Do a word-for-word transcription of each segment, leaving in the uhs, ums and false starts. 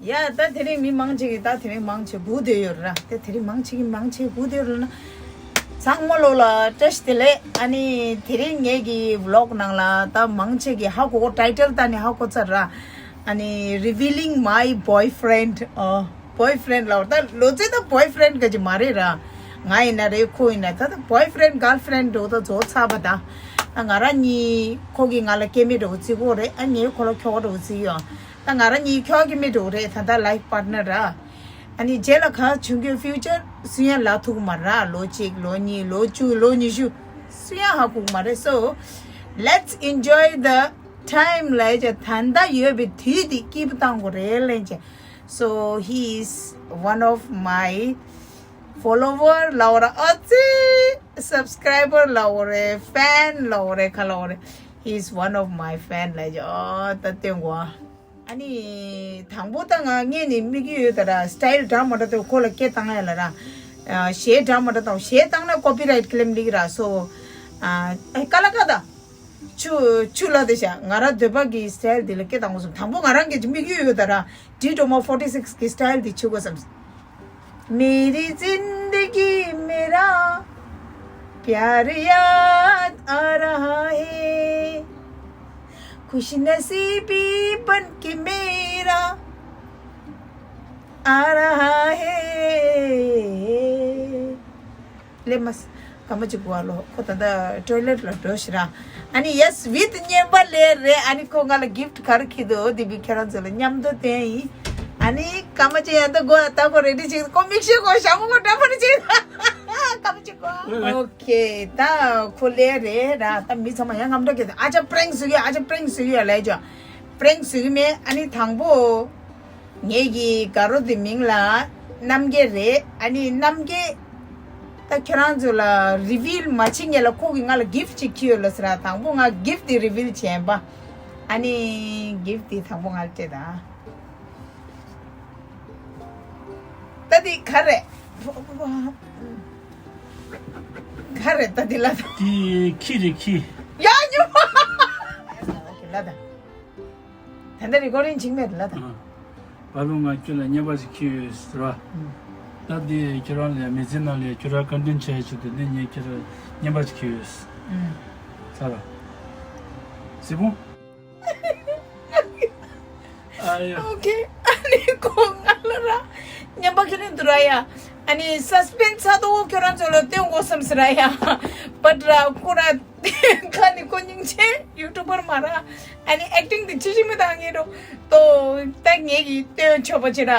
ཡ་ད་དེ་རིང་མི་མང་ཆེ་གི་ད་དེ་རིང་མང་ཆེ་སྒུག་བསྡད་ཡོད་ར། ད་དེ་རིང་མང་ཆེ་གི་མང་ཆེ་སྒུག་བསྡད་ཡོད་ར་ན། ཚང་མ་ལོ་ལ་བཀྲ་ཤིས་བདེ་ལེགས། ཨ་ནི་དེ་རིང་ངེད་ཀྱི་vlog་ནང་ལ་ད་མང་ཆེ་གི་ཧ་གོ་གོ་title་ད་ནི་ཧ་གོ་ཚར་ར། ཨ་ནི་revealing my boyfriend. ཨོ་boyfriend་ལ་ད་ལོ་ཚད་ད་boyfriend་ག་ཅི་མ་རེད་ར། ང་ཡིན་ན་རེད་ཁོ་ཡིན་ན་ད་ད་boyfriend girlfriend་འགྲོ་ད་རྫོགས་ཚར་བ་ད། ད་ང་རང་གཉིས་ཁོ་གིས་ང་ལ་སྐྱེ་དམན་འདྲ་བོ་བརྩི་གོ་རེད། ཨ་ངས་ཁོ་ལ་ཁྱོ་ག་འདྲ་བོ་བརྩི་ཡོད། ད་ང་རང་གཉིས་ཁྱོ་ག་མི་འགྲོ་རེད། ད་ལྟ་life partner་ར། ཨ་ནི་རྗེས་ལ་ག་བྱུང་གི་future་སུ་ཡང་ལབ་ཐུབ་ཀྱི་མ་རེད་ར། ལོ་གཅིག་ལོ་གཉིས་ལོ་བཅུ་ལོ་ཉི་ཤུ་སུ་ཡང་ཧ་གོ་གི་མ་རེད། So let's enjoy the time ལབ་ཡ་ད་ལྟ་ཡོད་པའི་དུས་འདི་སྐྱིད་པོ་བཏང་དགོས་རེད་ལན་ཅེ། So he is one of my follower ལབ་དགོས་རེད། ཨ་ཙི་subscriber ལབ་དགོས་རེད། Fan ལབ་དགོས་རེད། ག་ལབ་དགོས་རེད། He is one of my fan ལབ་ཡ་ད་སྟོན་གོ། ཨ་ནི་དང་པོ་ད་ང་ངས་ནི་དམིགས་ཡུལ་ད་ར་style་འདྲ་མ་འདྲ་དེ་ཁོ་ལ་སྐད་བཏང་ཡ་ལ་ར། གཞས་འདྲ་མ་འདྲ་དང་གཞས་བཏང་ན་copyright claim་ལིག་ར། So ཨ་ཀ་ལ་ཀ་ད་ཆུ་ཆུ་ལ་དེ་ཤ་ང་ར་འདོད་པ་གི་style་དེ་ལ་སྐད་བཏང་དགོས་སམ། དང་པོ་ང་རང་གི་དམིགས་ཡུལ་ཡོད་ད་ར། ཌི་ཌོ་མོ་ཕོར་ཊི་སིགས་གི་style་དེ་ཆུ་དགོས་སམ། मेरी जिंदगी मेरा प्यार याद आ रहा है, खुशनसीबी बन के मेरा आ रहा है. ལེ་མ་སྐར་མ་གཅིག་གོ་ཨ་ལོ། ཁོ་ད་ལྟ་toilet་ལ་འགྲོ་ཤི་ར། ཨ་ནི་yes with སྙན་པ་ལས་རེད། ཨ་ནི་ཁོ་ང་ལ་gift་ག་རེ་ཁྱེར་འདུག་འོ་དེ་བི་ཁྱེད་རང་ཚོ་ལ་མཉམ་དུ་བསྟན་ཡིན། ཨ་ནི་སྐར་མ་གཅིག་ཡང་ད་གོ་ཨ་ད་ཁོ་ready་བྱེད་ཁོ་མིག་ཤེལ་གོ་ཞྭ་མོ་གོ་འདྲ་པར་བྱེད། སྐར་མ་གཅིག་གོ་ཨ། ཨོ་ཁེ་ད་ཁོ་ལས་རེད་ར། ད་མི་ཚང་མ་ཡང་ངམ་འདྲ་གི་ཨ་ཅག་prank་བཟོ་གི་ཨ་ཅག་prank་བཟོ་གི་ཡ་ལས་ཅོ་prank་བཟོ་གི་མེད། ཨ་ནི་དང་པོ། ངེད་ཀྱི་དགའ་རོགས་དེ་མིང་ལ་རྣམ་རྒྱལ་རེད། ཨ་ནི་རྣམ་རྒྱལ་ད་ཁྱོད་རང་ཚོ་ལ་reveal་མ་བྱེད་སྔོན་ལ་ཁོ་གིས་ང་ལ་gift་ཅིག་ཁྱེར་ཡོད་ལ་ཟེར་ར། དང་པོ་ང་gift་དེ་reveal་བྱས་པ། ཨ་ནི་gift་དེ་དང་པོ་ང་ལ་སྤྲད་ད། ད་དེ་ག་རེད། ག་རེད་ད་དེ་ལ་ད། དེ་ཁྱི་རེད་ཁྱི། ཡ་ཉོ། ཨོ་ཁེ་ལ་ད། ད་ལྟ་recording་བྱེད་མེད་ལ་ད། ཨ། བ་ལུ་ང་ཁྱོད་ལ་རྔན་པ་ཞིག་ཁྱེར་ཡོད་ཟེར་བ། ཨ། ད་འདི་ཁྱོད་རང་ལ་མི་ཚེ་ནང་ལ་ཁྱོད་རང་content་བྱས་ཆེད་དུ་འདི་ངས་ཁྱོད་ལ་རྔན་པ་ཞིག་ཁྱེར་ཡོད། ཨ། ཚར་བ། གཟིགས་པོ། ཨ་ཡ། ཨོ་ཁེ། ཨ་ནི་ཁོ་ང་ལ་ར་རྔན་པ་ཁྱེར་ནས་འདུག་ར་ཡ། ཨ་ནི་suspense་ཚ་ཏོ་ཁྱོད་རང་ཚོ་ལ་སྟོན་དགོས་བསམ་ཟེར་ར་ཡ། But་ར་ཁོ་ར། ཁ་ནི་ཁོ་སྙིང་རྗེ་YouTuber་མ་ར། ཨ་ནི་acting་དེ་ཅི་ཞིག་མི་དང་ངེད་རོ། ཏོ། ད་ངེད་ཀྱིས་སྟོན་ཆོག་པ་ཅི་ར།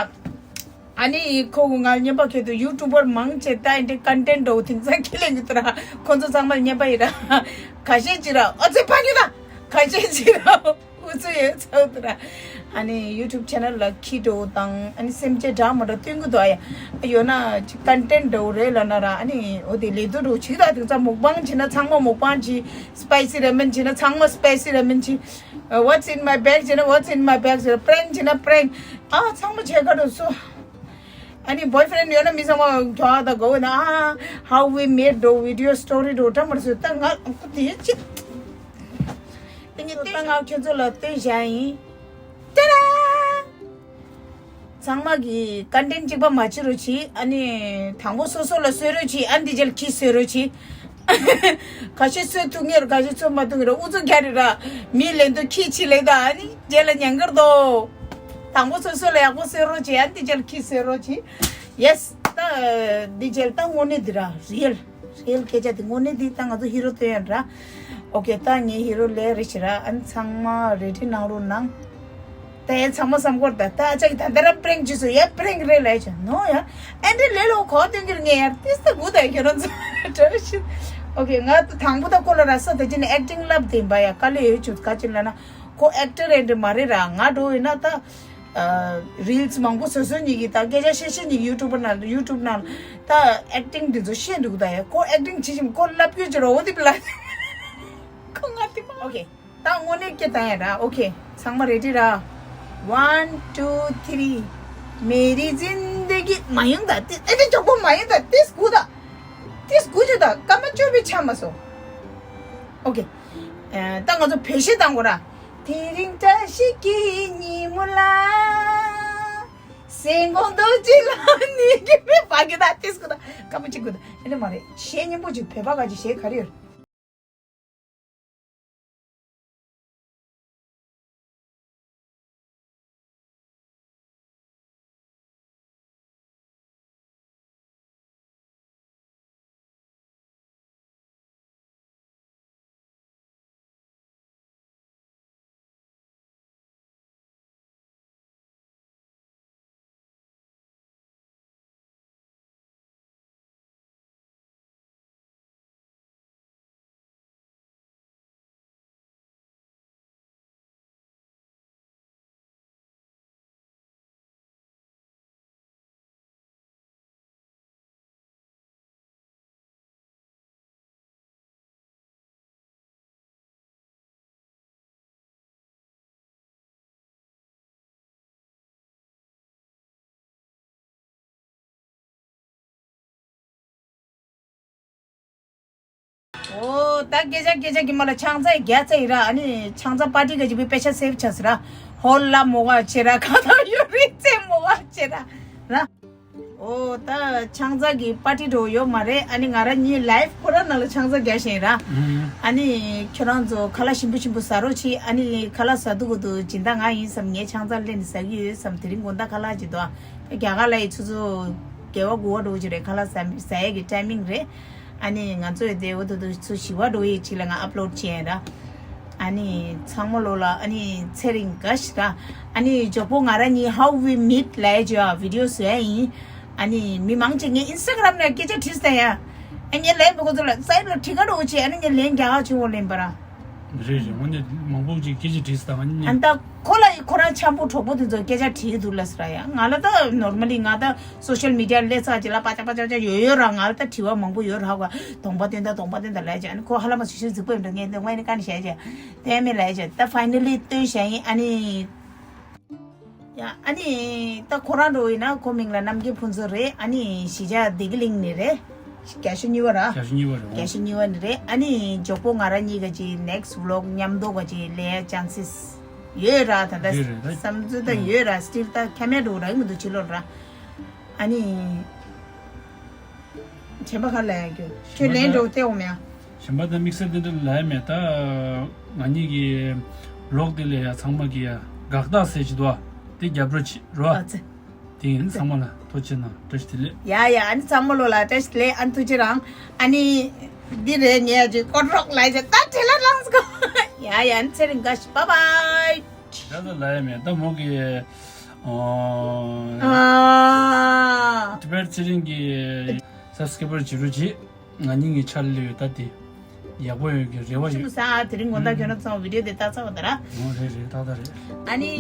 ཨ་ནི་ཁོ་གུ་ང་རྔན་པ་ཁྱེར་དུ་YouTuber་མང་ཆེ་ད་ཨིན་དྲི་content་འགྲོ་དེང་སང་ཁྱེད་ལས་ངེད་དུ་ར། ཁོ་ཚོ་ཚང་མ་རྔན་པ་ཡིན་ར། ཁ་ཤས་ཅི་ར་ཨོ་ཙེ་ཕ་གི་ད། ཁ་ཤས་ཅི་ར། ཨུ་ཚུགས་ཡོད་ཚོད་དུ་ར། ཨ་ནི་YouTube channel་ལ་ཁྱི་འགྲོ་དང་ཨ་ནི་སེམས་ཅན་འདྲ་མ་འདྲ་སྟོན་གི་འདུག་ཨ་ཡ། ཡོད་ན་ཅིག་content་འགྲོ་རེད་ལ་ན་ར། ཨ་ནི་འོ་དེ་ལས་དུ་འགྲོ་ཅིག་ད་དེང་སང་mukbang་བྱེད་ན་ཚང་མ་mukbang་བྱེད། Spicy ramen་བྱེད་ན་ཚང་མ་spicy ramen་བྱེད། What's in my bag་བྱེད་ན་what's in my bag་བྱེད། Prank་བྱེད་ན་prank། ཨ་ཚང་མ་བྱེད་ག་འགྲོ་སོ། ཨ་ནི་boyfriend་ཡོད་ན་མི་ཚང་མ་གྱོག་ད་གོ་ན་ཨ་how we met་འགྲོ་video story་འགྲོ་འདྲ་མ་རེད་སོ། ད་ང་ཁོ་དེ་ཅི། དེ་ངས་སྟོན་ང་ཁྱོད་ཚོ་ལ་སྟོན་བཞག་ཡིན། ཏེ་ར། ཚང་མ་གི་content་གཅིག་པ་མ་བྱེད་རོགས་གྱིས། ཨ་ནི་དང་པོ་སོ་སོ་ལ་གསོད་རོགས་གྱིས། ཨ་ནི་འདི་རྗེས་ལ་ཁྱི་གསོད་རོགས་གྱིས། ཁ་ཤས་གསོད་ཐུབ་ངེར་ཁ་ཤས་གསོད་མ་ཐུབ་ངེར་ཨུ་ཚུགས་རྒྱག་རེད་ར། མི་ལེན་དུ་ཁྱི་ཕྱི་ལེགས་ད། ཨ་ནི་རྗེས་ལ་ཉན་གར་དོ། དང་པོ་སོ་སོ་ལ་ཡག་པོ་གསོད་རོགས་གྱིས། ཨ་ནི་འདི་རྗེས་ལ་ཁྱི་གསོད་རོགས་གྱིས། Yes། ད་འདི་རྗེས་ལ་ད་དངོས་གནས་འདི་ར་real། རེད་སྐད་ཆ་དེ་དངོས་གནས་དེ་ད་ང་ཚོ་ཧི་རོ་སྟོན་ཡོད་ར། ཨོ་ཁེ་ད་ངའི་ཧི་རོ་ལས་རེད་ཤི་ར། ཨ་ནི་ཚང་མ་ready་གནང་རོགས་གནང་། ད་ཡ་ཚང་མ་བསམ་སྐོར་ད་ད་ཨ་ཅག་གི་ད་ད་ར་prank་བྱེད་སོ་ཡ། Prank་རེད་ལས་ཆ་ནོ་ཡ། ཨེ་འདྲ་ལས་ལོ་གོ་སྟོན་གྱི་ངས་ཡར་ཏིས་ད་གུ་ད་ཁྱོད་རང་ཚོ་འདྲ་ཤི། ཨོ་ཁེ་ང་ད་དང་པོ་ད་ཁོ་ལ་ར་ས་ད་ཅི་ནས་acting་ལབ་དེ་འབའ་ཡ་དཀའ་ལས་ཡོད་ཆུ་ག་ཅི་ལ་ན་ཁོ་actor་ཨེ་འདྲ་མ་རེད་ར། ང་འགྲོ་ཡིན་ན་ད། reels་མང་པོ་བཟོ་བཟོ་གཉིས་ཀྱི་ད་སྐད་ཆ་བཤད་བཤད་གཉིས་YouTube་ནང་YouTube་ནང་ད་acting་འདི་ཚོ་བཤད་འདུག་ད་ཡ། ཁོ་acting་བྱེད་བཞིན་ཁོ་ལབ་རྒྱུ་ཅི་རོ་འོ་དེ་བླ་ཁོ་ང་དེ་མ། Okay། ད་དངོས་གནས་སྐད་བཏང་ཡ་ར། Okay། ཚང་མ་ready་ར། One two three། मेरी जिंदगी མ་ཡོང་ད་ཏི་ཨེ་འདྲ་མགྱོགས་པོ་མ་ཡོང་ད་ཏིས་སྒུག་ད། ཏིས་སྒུག་ཅི་ད་སྐར་མ་བཅུ་པའི་ཆ་མ་སོང་། Okay། ད་ང་ཚོ་བེད་སྤྱོད་བཏང་དགོས་ར། དེ་རིང་བཀྲ་ཤིས་ཀྱི་ཉིན་མོ་ལ། སེང་གོང་རྡོ་རྗེ་ལ་ནི་གི་མེ་ཕ་གི་ད་ཏིས་གུ་ད་ཀ་མ་ཅིག་གུ་ད་ཨེ་ནི་མ་རེད། གཞས་སྙན་པོ་ཅིག་བོད་པ་ག་ཅིག་གཞས་ག་རེ་ཡོད། ཨོ་ད་སྐད་ཆ་སྐད་ཆ་གི་མ་ལ་ཆང་ཚ་རྒྱ་ཚ་ཡི་ར། ཨ་ནི་ཆང་ཚ་པར་ཊི་ག་ཅིག་པའི་དཔེ་ཆ་སེབ་ཆ་སི་ར། ཧོལ་ལ་མོ་ག་ཆེ་ར་ཁ་ཐག་ཡོད་རིག་ཚེ་མོ་ག་ཆེ་ར་ར། ཨོ་ད་ཆང་ཚ་གི་པར་ཊི་འགྲོ་ཡོད་མ་རེད། ཨ་ནི་ང་ར་གཉིས་ལའེབ་ཁོ་ར་ནང་ལ་ཆང་ཚ་རྒྱག་བཞིན་ར། ཨ་ནི་ཁྱོད་རང་ཚོ་ཁ་ལག་ཞིམ་པོ་ཞིམ་པོ་ཟ་རོགས་བྱེད། ཨ་ནི་ཁ་ལག་ཟ་དུ་གུ་དུ་སྦྱིན་བདག་ང་ཡིན་བསམ། ངས་ཆང་ཚ་ལེན་ཟ་གི་ཡོད་བསམ། དེ་རིང་དགོང་དག་ཁ་ལག་ཅིག་འདུག་ཨ། རྒྱ་གར་ལ་ཡི་ཆུ་ཚོད་བརྒྱད་པ་དགུ་པ་འགྲོ་གི་རེད། ཁ་ལག་ཟ་ཟ་ཡས་ཀྱི་ཊའི་མིང་རེད། ཨ་ནི་ང་ཚོ་ཡི་དེ་འོ་དུ་དུ་ཚུ་བཞི་པ་འགྲོ་ཡི་ཅིག་ལ་ང་ཨབ་ལོཌ་བྱས་ཡིན་ར། ཨ་ནི་ཚང་མ་ལོ་ལ་ཨ་ནི་ཚེ་རིང་ག་ཤི་ར། ཨ་ནི་ཇོ་པོ་ང་ར་གཉིས་How We Met ལ་ཡ་ཇོ་ཡ་བི་ཌི་ཡོ་བཟོ་ཡ་ཡིན། ཨ་ནི་མི་མང་ཆེ་ངའི་ཨིན་སི་ཊ་གྷ་རམ་ནས་སྐད་ཆ་དྲིས་ས་ཡ། ཨ་ངས་ལན་མི་གོ་ཚོད་ལ་སའི་ལ་དྲི་ག་འགྲོ་བྱས། ཨ་ནི་ངས་ལན་རྒྱག་ག་ཆུ་བོ་ལེན་པ་ར། རེད་རེད། འོ་ནས་མང་པོ་ཅིག་སྐད་ཆ་དྲིས་ས་དང་ཨ་ནི། ཨ་ད་ཁོ་ལ་ཡི་ཁོ་རང་འཆམ་པོ་གྲོགས་པོ་དེ་ཚོ་སྐད་ཆ་དྲིས་འདུག་ལ་ཟེར་ཡ། ང་ལ་ད་ནོར་མལ་ལི་ང་ད་སོ་ཤལ་མི་ཌི་ཡ་ལས་ཚ་ཅིག་ལ་པ་ཅག་པ་ཅག་ཅག་ཡོད་ཡོད་ར། ང་ལ་ད་དྲི་བ་མང་པོ་ཡོད་ར། ག་གདོང་པ་སྟོན་ད་གདོང་པ་སྟོན་ད་ལས་ཅིག་ཨ་ནི་ཁོ་ཧ་ལ་མ་སུ་ཤི་གཟིགས་པོ་ཡིན་འགྲོ་ངས་འདི་ངོས་ནས་ཀ་ནས་བཤད་ཅིག་ལྟད་མོ་ལས་ཅིག་ད་ཕའི་ནལ་ལི་སྟོན་བྱ་ཡིན། ཨ་ནི་ཡ་ཨ་ནི་ད་ཁོ་རང་འགྲོ་ཡིན་ན་ཁོ་མིང་ལ་རྣམ་རྒྱལ་ཕུན་ཚོགས་རེད། ཨ་ནི་གཞིས་ཆགས་བདེ་སྐྱིད་གླིང་ནས་རེད། བརྒྱད་ཅུ་གཉིས་པ་ར། བརྒྱད་ཅུ་གཉིས་པ་རེད། བརྒྱད་ཅུ་གཉིས་པ་ནི་རེད། ཨ་ནི་ཇོ་པོ་ང་ར་གཉིས་ཀ་ཅིག་ནེག་སི་ཊི་བི་ལོག་མཉམ་དུ་ག་ཅིག་ལས་ཡ་ཅན་སི་སི་ཡོད་ར། ད་ལྟ་ཡོད་རེད་ད། བསམ་ཚུལ་ད་ཡོད་ར། སི་ཊིལ་ད་ཁ་མེད་འགྲོ་ར་ཡིན་མི་འདུག་ཕྱི་ལོགས་ར། ཨ་ནི་གཞན་པ་ག་ལ་ཡ་རྒྱུ་ཁྱོད་ལན་འགྲོ་བལྟས་འོང་མེད་ཨ། གཞན་པ་ད་དམིགས་བསལ་དེ་འདྲ་ལ་ཡ་མེད། ད་ང་གཉིས་ཀྱི་ལོག་དེ་ལས་ཡ་ཚང་མ་གི་ཡ་དགག་རྟགས་ཟེར་གྱི་འདུག་ཨ། དེ་རྒྱབ་རོགས་བྱེད་རོགས་ཨ། ཨ་ཙི། དེ་ཡིན། ཚང་མ་ལ་ཐུགས་རྗེ་གནང་། བཀྲ་ཤིས་བདེ་ལེགས། ཡ་ཡ། ཨ་ནི་ཚང་མ་ལོ་ལ་བཀྲ་ཤིས་བདེ་ལེགས། ཨ་ནི་ཐུགས་རྗེ་རང་། ཨ་ནི་འདི་རེད། ངས་ཅིག་སྐོར་རོགས་ལ་ཡ་ཅིག་ད་བྲེལ་ལ་ལངས་སོ། ཡ་ཡ། ཨ་ནི་ཚེ་རིང་དགའ་ཤི། བཱའི་བཱའི། ད་ད་ལ་ཡ་མེད། ད་མོ་གི་ཨོ་ཨ། ཊི་བེཊ་ཚེ་རིང་གི་སབ་སི་ཀེ་རའེབ་བྱེད་རོགས་བྱེད། ང་གཉིས་ཀྱི་ཆ་ལས་ད་དེ་ཡག་པོ་ཡོད་ཀྱི་རེ་བ་ཡོད། ཤི་མི་ས་ཨ། དེ་རིང་དགོང་དག་ཁྱོད་རང་ཚང་བི་ཌི་ཡོ་དེ་ལྟ་ཚར་བ་ད་ར། ཨོ་རེད་རེད། ཏག་ཏག་རེད། ཨ་ནི།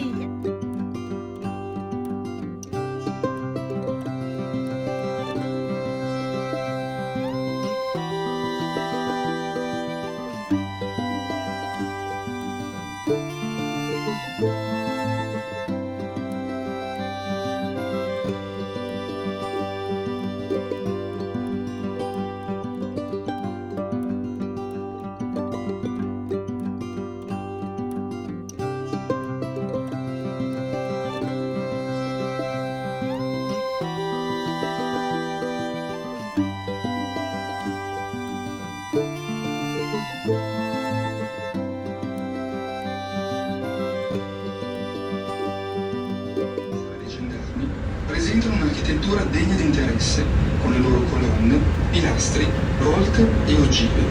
Presentano un'architettura degna di interesse, con le loro colonne, pilastri, rolte e ogive.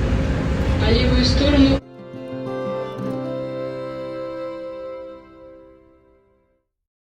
По левую сторону